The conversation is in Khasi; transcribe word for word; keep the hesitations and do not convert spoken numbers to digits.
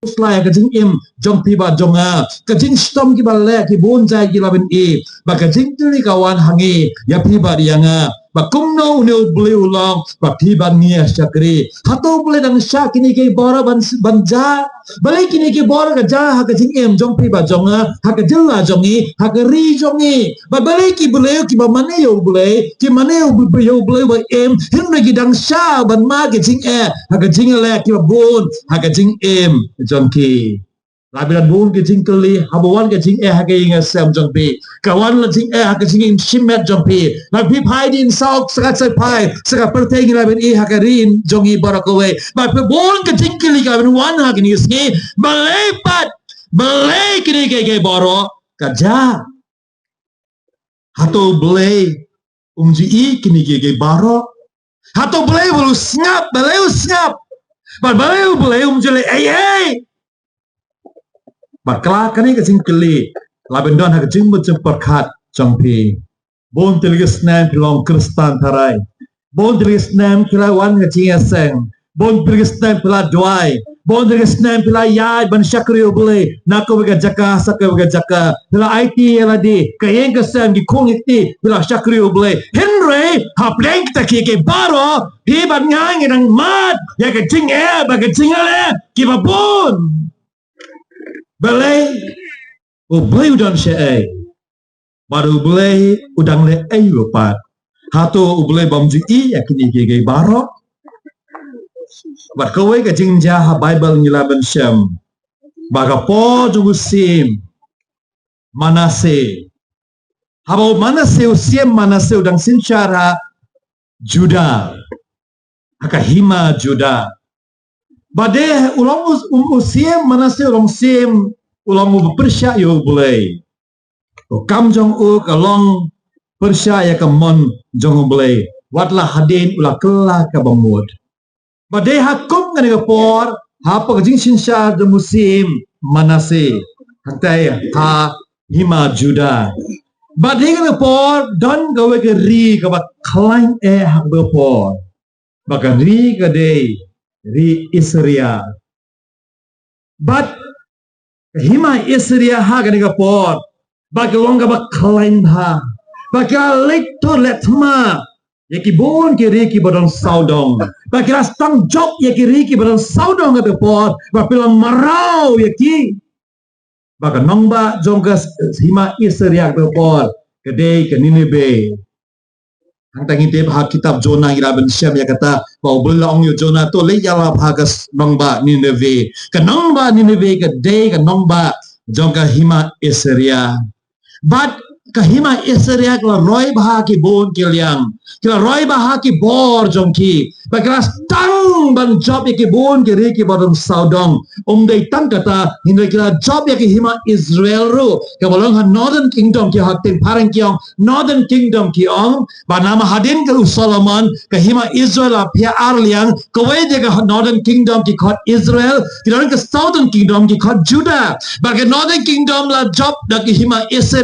Slai ka jingim jong phi bad jong nga. Ka jingshitom kiba leh ki bun jait ki la ban i. Ba ka jingkylli ka wan ha ngi ïa phi bad ïa nga. Ba kumno une u Blei u long ba phi bad ngi ïa shakri. Hato u Blei dang shah kine ki bor ban ban jia? Balei kine ki bor ka jia ha ka jingim jong phi bad jong nga, ha ka jylla jong ngi, ha ka ri jong ngi? Ba balei ki briew kiba mane ïa u Blei, ki mane ïa u Blei, ïa u Blei ba im, hynrei ki dang shah ban mad ki jingeh ha ka jingïaleh kiba bun ha ka jingim jong ki? La bun ki jingkylli haba wan ka jingeh ha ka ïing ha sem jong phi. Ka wan la jingeh ha ka jingim shimet jong phi. La phi phai dien saw, sa ka sa phai sa ka pyrthei ngi la ban i ha ka ri jong ngi baroh kawei. Ba phi bun ka jingkylli ka ban wan ha kine ki sngi. Balei pat, balei kine ki, ki baroh ka jia? Hato u Blei um ju i kine ki, ki baroh? Hato u Blei u sngap, balei u sngap? Bad balei u Blei um ju leh ei ei? Bad kla kane ka jingkylli la ban don ha ka jingmut jingpyrkhat jong phi. Bun tylli ki snem phi long Khristan tharai. Bun tylli ki snem phi la wan ka jingïaseng. Bun tylli ki snem phi la duwai. Bun tylli ki snem phi la ïaid ban shakri u Blei na kawei ka jaka sa kawei ka jaka. Phi la aiti ïa lade, ka ïing ka sem, ki khun ki kti, phi la shakri u Blei. Hynrei hapdeng kita ki, ki baroh phi bad nga ngi dang mad ïa ka jingeh bad ka jingïaleh kiba bun. Balei? U Blei u don shaei? Bad u Blei u dang leh ei pat? Hato u Blei bym ju i ïa kine ki, ki baroh? Bad kawei ka jingjia ha Baibl ngi la ban shem ba ka por jong u syiem Manasseh, haba u Manasseh, u syiem Manasseh u dang synshar ha Judah, ha ka hima Judah. Bad dei u long u, u, u syiem Manasseh u long syiem u long uba pyrshah ïa u Blei. Ka kam jong u ka long pyrshah ïa ka mon jong u Blei. Wat la hadien u la kylla kaba mut. Bad dei ha kum kane ka por, hapoh ka jingsynshar jong u syiem Manasseh, hangtai ha hima Judah. Bad dei kane ka por don kawei ka ri kaba khlaiñ eh ha kane ka por. Bad ka ri ka dei ri Assyria. Bad ka hima Assyria ha kane ka por ba ka long kaba khlaiñ bha. Ba ka leit tur leit thma ïa ki bun ki ri kiba don sawdong. Ba ki la sdang jop ïa ki ri kiba don sawdong ha kata ka por ba phi long mraw ïa ki. Ba ka nongbah jong ka hima Assyria ha kata ka por ka dei ka Nineveh. Hangta ngi tip ha kitab Jonah ngi la ban shem ïa kata ba u Blei u la ong ïa u Jonah, to leit ïalap ha ka nongbah Nineveh. Ka nongbah Nineveh ka dei ka nongbah jong ka hima Assyria. Bad ka hima Assyria ka la roi bha ki bun ki liang, ka la roi bha ki bor jong ki. Bad ka la sdang ban jop ïa ki bun ki ri kiba don sawdong. Ym dei tang kata, hynrei ka la jop ïa ka hima Israel ruh, kaba long ha Northern Kingdom ki hok teng phareng ki ong Northern Kingdom ki ong. Ba namar hadien ka u Solomon ka hima Israel la phiah ar liang, kawei de ka Northern Kingdom ki khot Israel, ki don ka Southern Kingdom ki khot Judah. Ba ka Northern Kingdom la jop da ka hima Israel.